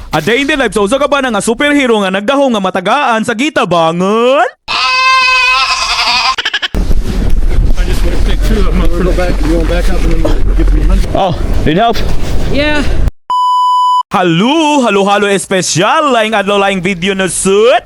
A day in the life sa usa ka bana nga superhero nga nagdahong nga matagaan sa gitabangan. I just want to pick two of them up. Go back, you want to back up and then we'll get the momentum. Oh, need help? Yeah. Halo, halo halo espesyal laing adlaw, laing video na sud.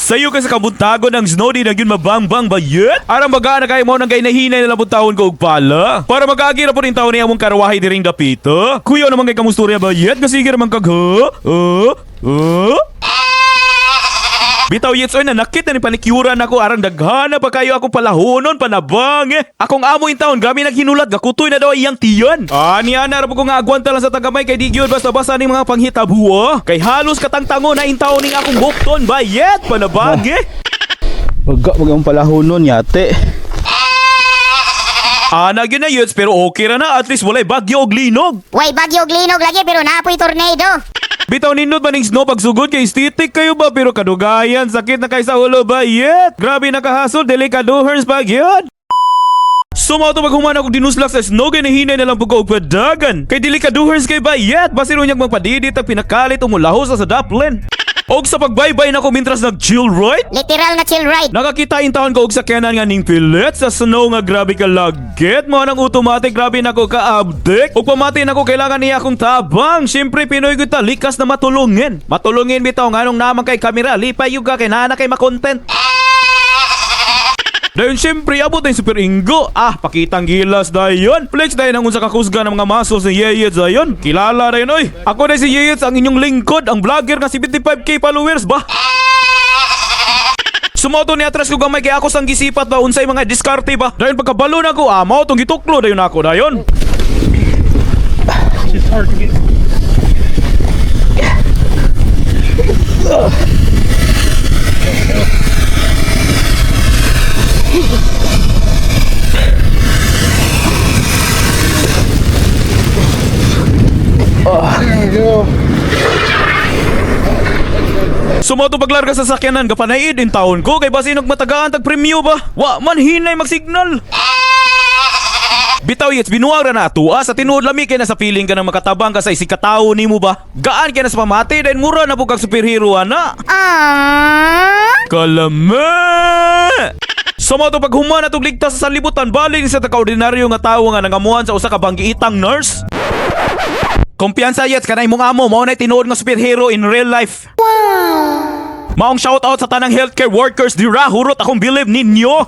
Sayo ka sa kabuntago ng snow, di na yun mabangbang ba yun? Aram baga na kayo mo nang kay nahinay na lang taon ko og pala. Para mag-agi na po rin taon niya mong karawahi diring dapito. Kuya naman kay kamusturya ba yun? Kasi naman kag ha? Uh? Bitaw yets oy, nanakit na ni panikyura nako arang daghana pa kayo akong palahonon panabang eh. Akong amo in town grabe naghinulat, gakutoy na daw iyang tiyan. Ah, niya na ra po ko nga agwanta lang sa tagamay kay di gyud basta basta ning mga panghitabo. Kay halos katangtango na in town ning akong bukton bayet panabang eh. Baga, wag ang palahonon yate. Ana gyud na yets, pero okay ra na, at least walay bagyo og linog. Way bagyo og linog lagi pero naapoy tornado. Bitaw nindot man ning snow pagsugod kay aesthetic kayo ba, pero kadugayan sakit na kay sa ulo bayet. Grabe nakahasol, delikaduhers pa gyud. Sumaw to paghuman ako dinuslak sa snow, ganahinay na lang po ko og padagan. Kay dili kaduhers kay bayet, basin unyag magpadidit ang pinakalit umulaho sa daplin. Og sa pagbaybay nako mintras nag chill right? Literal nga chill ride. Nakakita in taon ko og sakyanan nga ning pilit sa snow nga grabe ka lagit mo nang automatic, grabe nako ka-abdik. Ug pamati nako kailangan niya akong tabang. Syempre Pinoy gyud ta, likas na matulungin. Matulungin bitaw nganong naman kay kamera, lipay yug ka kay naa na kay makontent. Dayon syempre abot na yung Super Ingo. Ah, pakitang gilas dayon. Flex dayon ang unsa ka kusga ng mga muscles ni Yeyets dayon. Kilala dayon oy. Ako na si Yeyets, ang inyong lingkod, ang vlogger nga 75K followers ba. Sumoto ni atras ko gamay kay ako sang gisipat ba unsay mga diskarte ba. Dayon pagkabalo na ko, ah, mao tong gituklo dayon ako dayon. It's just hard to get. There we go. Sumoto paglarga sa sakyanan gapanaid in taon ko kay basin og matagaan tag premyo ba. Wa man hinay magsignal. Bitaw yets, binuwag ra na atua sa tinuod, lami kay na sa feeling ka ng makatabang ka sa isig katawo nimo ba. Gaan kay na sa pamati dahil mura na po kag superhero ana. Ah. Kalame! Sa mga paghuman atong ligtas sa sanlibutan, balik sa taka-ordinaryo nga tawo nga nangamuhan sa usa ka banggiitang nurse. Kumpiyansa yets, kanay mong amo, mao na tinuod nga superhero in real life. Maong shout out sa tanang healthcare workers dira, hurot akong bilib ninyo.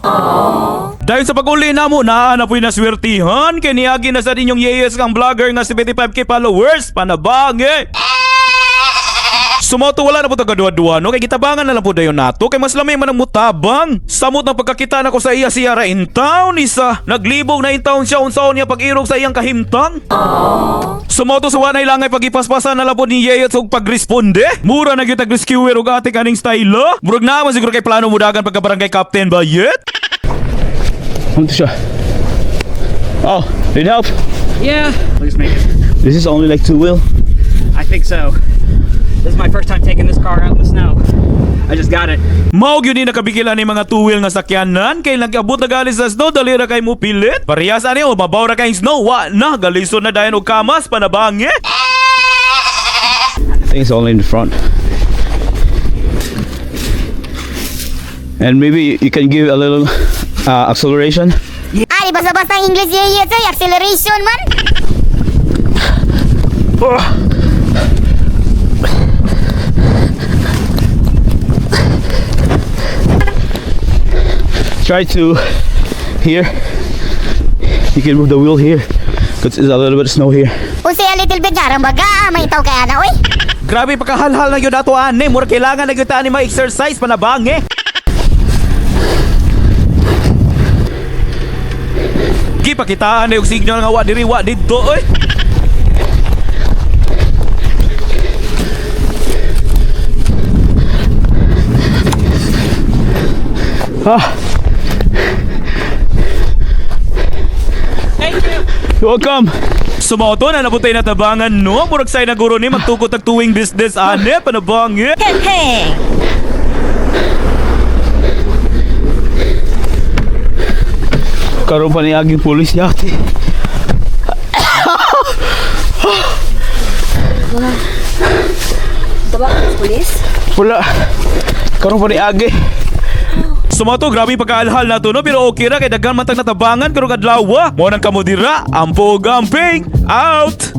Dahil sa pag-uli na mo, naa na po'y naswertihan kay niagi na sa ninyong yeyes kang vlogger nga 75K followers, panabang eh. Sumoto wala na po taga-duwa-duwa no, kay gitabangan na lang po dayon nato kay mas lamay man ang mutabang. Samot ng pagkakita nako sa iya siya ra in town isa. Naglibog na in town siya unsaon niya pag-irog sa iyang kahimtang. Sumoto sa wanay langay pagipaspasan na lang po ni Yeyet og pagresponde. Mura na gyud tag rescuer og ate kaning style. Murag na man siguro kay plano mudagan pagka barangay captain ba yet? Ano to siya? Oh, need help? Yeah. Please make it. This is only like two wheel. I think so. This is my first time taking this car out in the snow. I just got it. Mao gyud ni nakabikilan ni mga two-wheel nga sakyanan kay nag-abot na gali sa snow, dali ra kay mo pilit. Parehas ani o mabaw ra kay snow, wa na galison na dayon og kamas panabangi. I think it's only in the front. And maybe you can give a little acceleration. Ah, di basta-basta ang English yeye oy, acceleration man. Try to here. You can move the wheel here because it's a little bit of snow here. Unsay a little bit nga aram baga, ah, may taw kay ana oy. Grabe pagkahalhal na gyud ato ani, mura kailangan na gyud ta ani ma-exercise panabangi. Gipakitaan na yung signal nga wa diri wa didto oy. Ah, Thank you. you're welcome. Sumoto na nabutay na tabangan no, murag say na guro ni magtukot og tuwing business ane panabangi. Karon pa ni aging pulis yate. Tawag ka sa pulis? Wala. Karon pa ni agi. So mao to, grabe pagkaalhal na to, no? Pero okay ra kay daghan man tag natabangan karong adlaw. Mo nang kamo dira, ampo gamping out.